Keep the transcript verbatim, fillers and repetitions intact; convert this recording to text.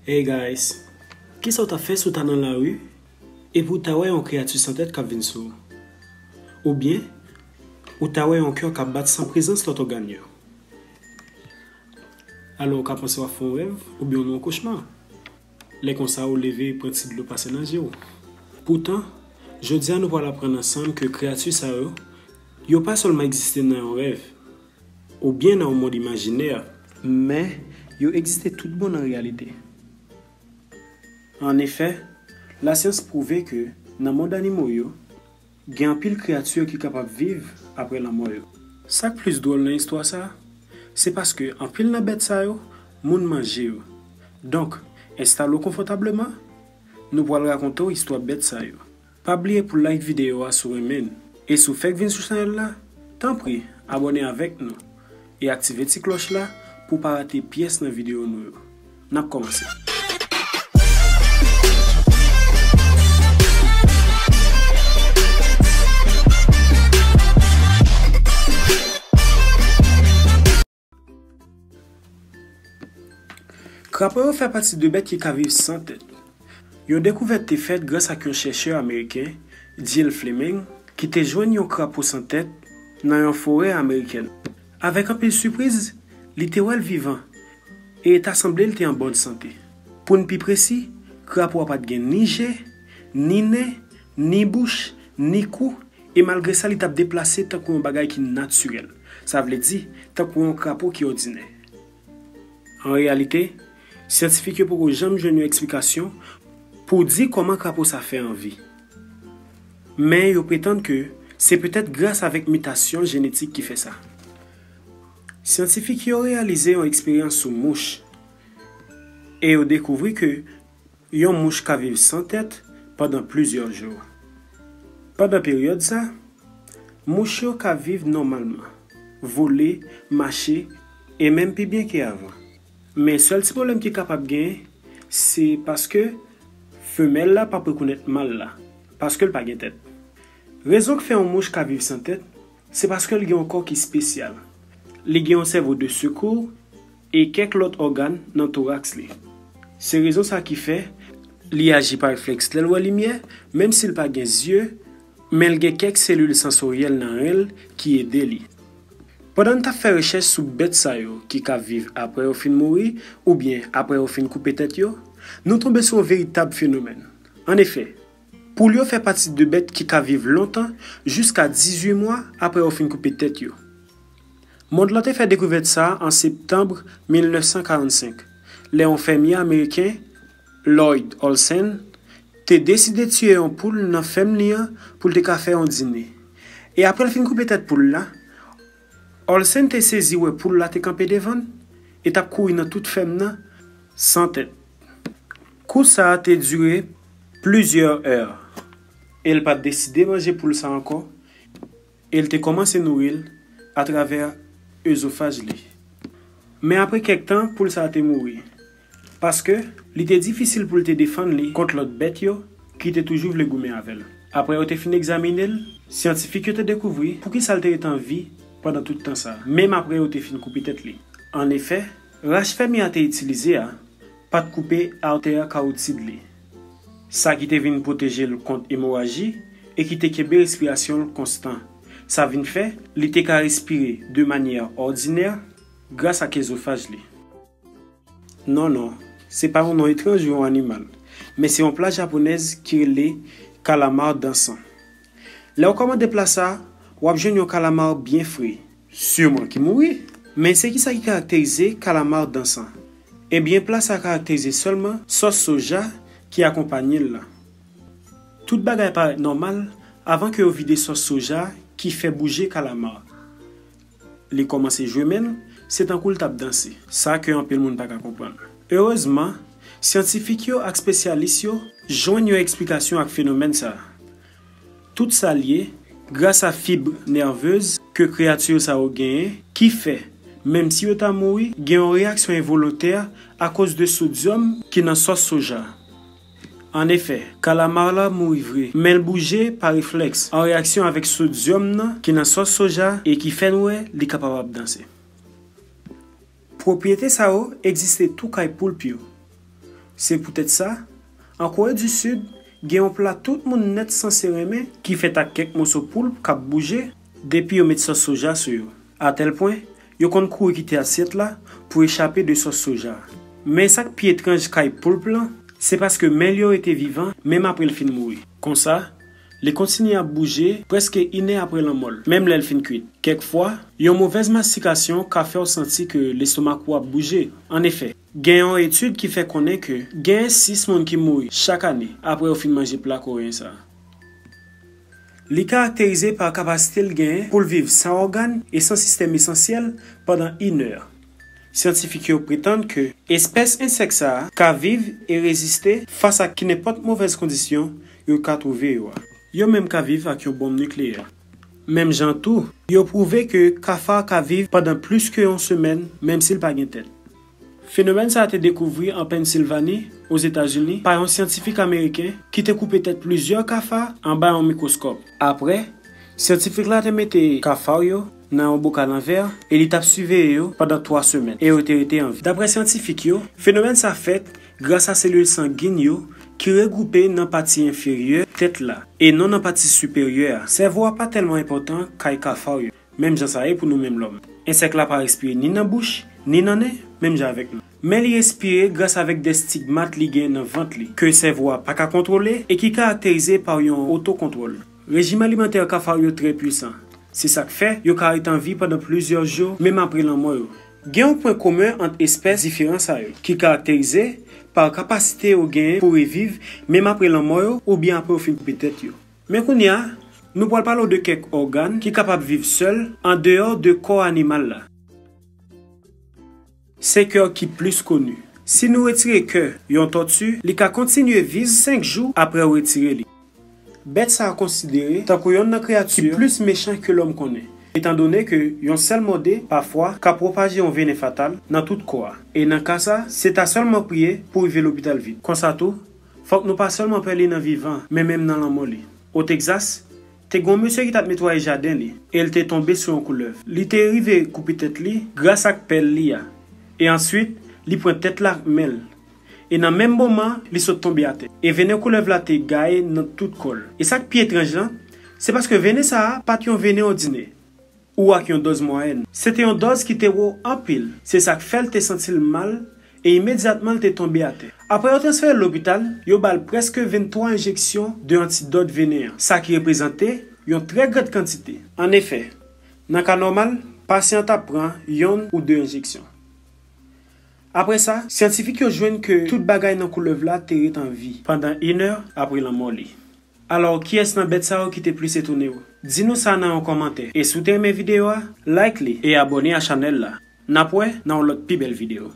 Hey guys, kisa w t ap fè si w ta nan lari epi w ta wè yon kreyati san tèt k ap vin sou ou? Oubyen, ou ta wè yon kè k ap bat san prezans lòt ògàn yo? Alò, ou ka panse w ap fè yon rèv oubyen w nan yon kochma. Lè konsa, ou leve, pran ti dlo pase nan je w. Poutan, jodi a nou pral aprann ansanm ke kreyati sa yo, yo pa sèlman egziste nan yon rèv, oubyen nan yon mond imajinè, men yo egziste toutbon nan reyalite. Annefè, lasyans pwouve ke nan mond animo yo, gen anpil kreyati ki kapab viv apre lanmò yo. Sa k plis dwòl nan istwa sa a, se paske anpil nan bèt sa yo, moun manje yo. Donk, enstale w konfòtableman, nou pral rakonte w istwa bèt sa yo. Pa bliye pou like videyo a si w renmen l. E si w fèk vin sou chanèl la, tanpri, abòne avèk nou e aktive ti klòch la pou w pa rate pyès nan videyo nou yo. N ap kòmanse. Krapo yo fè pati de bèt ki ka viv san tèt. Yon dekouvèt te fèt gras ak yon chèchè ameriken, Jill Fleming, ki te jwenn yon krapo san tèt nan yon forè amerikèn. Avèk anpil sipriz, li te wè l vivan e ta sanble l te an bòn sante. Pou n pi presi, krapo a pa t gen ni je, ni nen, ni bouch, ni kou, e malgre sa, li t ap deplase tankou yon bagay ki natirèl. Sa vle di, tankou yon krapo ki òdinè. An reyalite, syantifik yo poko janm jwenn yon eksplikasyon pou di kòman krapo sa fè anvi. Men yo pretann ke se petèt gras avèk mitasyon jenetik ki fè sa. Syantifik yo reyalize yon eksperyans sou mouch e yo dekouvri ke yon mouch ka viv san tèt pandan plizyè jou. Pandan peryòd sa, mouch yo ka viv nòmalman, vole, mache, e menm pi byen ke avan. Men sèl ti pwoblèm ki kapab genyen, se paske femèl la p ap rekonèt mal la, paske l pa gen tèt. Rezon k fè yon mouch ka viv san tèt, se paske l gen yon kò ki espesyal. Li gen yon sèvo de sekou e kèk lòt ògàn nan toraks li. Se rezon sa ki fè li aji pa reflèks lè l wè limyè, menm si l pa gen zye, men l gen kèk selil sansoryèl nan ren l ki ede li. Pandan n t ap fè rechèch sou bèt sa yo ki ka viv apre yo fin mouri oubyen apre yo fin koupe tèt yo, nou tonbe sou yon veritab fenomèn. Annefè, poul yo fè pati de bèt ki ka viv lontan, jiska dizuit mwa apre yo fin koupe tèt yo. Mond lan te fè dekouvèt sa a an septanm mil nèf san karannsenk, lè yon fèmye ameriken, Lloyd Olsen, te deside tiye yon poul nan fèm li an pou l te ka fè yon dine. E apre l fin koupe tèt poul la, Olsen te sezi wè poul la te kanpe devan l e t ap kouri nan tout fèm nan san tèt. Kou sa a te dire plizyè è, e l pa t deside manje poul sa a ankò, e l te kòmanse nouri l atravè ezofaj li. Men apre kèk tan, poul sa a te mouri, paske li te difisil pou l te defann li kont lòt bèt yo ki te toujou vle goumen avè l. Apre yo te fin egzamine l, syantifik yo te dekouvri poukisa l te ret an vi pandan tout tan sa a, menm apre yo te fin koupe tèt li. Annefè, rach fèmye a te itilize a pa t koupe atè kawotid li, sa ki te vin pwoteje l kont emoraji e ki te kenbe respirasyon l konstan. Sa vin fè li te ka respire de manyè òdinè gras ak ezofaj li. Non, non, se pa yon non etranj ou yon animal, men se yon pla japonèz ki rele kalamar dansan. Lè w kòmande pla sa a, w ap jwenn yon kalamar byen fre, siman ki mouri. Men se kisa ki karakterize kalamar dansan? Ebyen, pla sa a karakterize sèlman sòs soja ki akonpaye l lan. Tout bagay parèt nòmal avan ke yo vide sòs soja ki fè bouje kalamar. Li kòmanse jwe men l, se tankou l t ap danse. Sa ke anpil moun pa ka konprann. Erezman, syantifik yo ak espesyalis yo jwenn yon eksplikasyon ak fenomèn sa a. Tout sa lye gras a fib nèvez ke kreyati sa yo genyen, ki fè, menm si yo ta mouri, gen yon reyaksyon envolontè akoz de sodyòm ki nan sòs soja. Annefè, kalamar la mouri vre, men l bouje pa reflèks, an reyaksyon avèk sodyòm nan ki nan sòs soja e ki fè n wè li kapab ap danse. Pwopyete sa yo egziste tou kay poulp yo. Se poutèt sa, an Kore di Sid, gen yon pla tout moun nèt sanse renmen ki fèt ak kèk moso poulp k ap bouje depi yo met sòs soja sou yo, atèl pwen yo konn kouri kite asyèt la pou echape de sòs soja a. Men sa k pi etranj kay poulp lan, se paske men l yo rete vivan menm apre l fin mouri. Konsa, li kontinye ap bouje prèske inè apre lanmò l, menm lè l fin kwit. Kèk fwa, yon movèz mastikasyon ka fè w santi ke lestomak ou ap bouje. Annefè, gen yon etid ki fè konnen ke gen sis moun ki mouri chak ane apre yo fin manje pla koreyen sa a. Li karakterize pa kapasite l genyen pou l viv san ògàn e san sistèm esansyèl pandan inè. Syantifik yo pretann ke espès ensèk sa a ka viv e reziste fas a ki nenpòt movèz kondisyon yo ka twouve yo a. Yo menm ka viv ak yon bonm nikleyè. Menm jan tou, yo pwouve ke kafa ka viv pandan plis ke yon semèn, menm si l pa gen tèt. Fenomèn sa a te dekouvri an Pennsilvani, Ozetazini, pa yon syantifik ameriken ki te koupe tèt plizyè kafa anba yon mikwoskòp. Apre, syantifik la te mete kafa yo nan yon bokal an vè e li t ap siveye yo pandan twa semèn, e yo te rete an vi. Dapre syantifik yo, fenomèn sa fèt gras a selil sangin yo ki regwoupe nan pati enferyè tèt la e non nan pati siperyè a. Sèvo a pa tèlman enpòtan kay kafa yo, menm jan sa ye pou nou menm lòm. Ensèk la pa respire ni nan bouch, ni nan nen, menm jan avèk nou. Men li respire gras avèk de stigmat li gen nan vant li, ke sèvo a pa ka kontwole e ki karakterize pa yon otokontwòl. Rejim alimantè kafa yo trè pwisan. Se sa k fè yo ka ret an vi pandan plizyè jou, menm apre lanmò yo. Gen yon pwen komen ant espès diferan sa yo, ki karakterize pa kapasite yo genyen pou reviv, menm apre lanmò yo oubyen apre yo fin koupe tèt yo. Men kounye a, nou pral pale w de kèk ògàn ki kapab viv sèl andeyò de kò animal la. Se kè ki plis koni. Si nou retire kè yon tòti, li ka kontinye viv senk jou apre w retire li. Bèt sa a konsidere tankou yonn nan kreyati ki plis mechan ke lòm konnen, etandone ke yon sèl mòde, pafwa, ka pwopaje yon venen fatal nan tout kò a. E nan ka sa, se ta sèlman priye pou rive lopital vit. Konsa tou, fòk nou pa sèlman pè li nan vivan, men menm nan lanmò li. O Tegzas, te gen yon mesye ki t ap netwaye jaden li, e l te tonbe sou yon koulèv. Li te rive koupe tèt li gras ak pèl li a, e answit, li pran tèt la ak men l. E nan menm moman, li sot tonbe atè. E venen koulèv la te gaye nan tout kò l. E sa k pi etranj lan, se paske venen sa a pa t yon venen òdinè ou ak yon dòz mwayèn. Se te yon dòz ki te wo anpil. Se sa k fè l te santi l mal e imedyatman l te tonbe atè. Apre yo transfere l lopital, yo ba l prèske venntwa enjeksyon de antidòt venen an, sa ki reprezante yon trè grand kantite. Annefè, nan ka nòmal, pasyan an t ap pran yonn ou de enjeksyon. Apre sa, syantifik yo jwenn ke tout bagay nan koulèv la te ret an vi pandan inè apre lanmò li. Alò, kiyès nan bèt sa yo ki te plis etone w? Di nou sa nan yon kòmantè. E si w te renmen videyo a, like li e abòne a chanèl la. N ap wè nan yon lòt pi bèl videyo.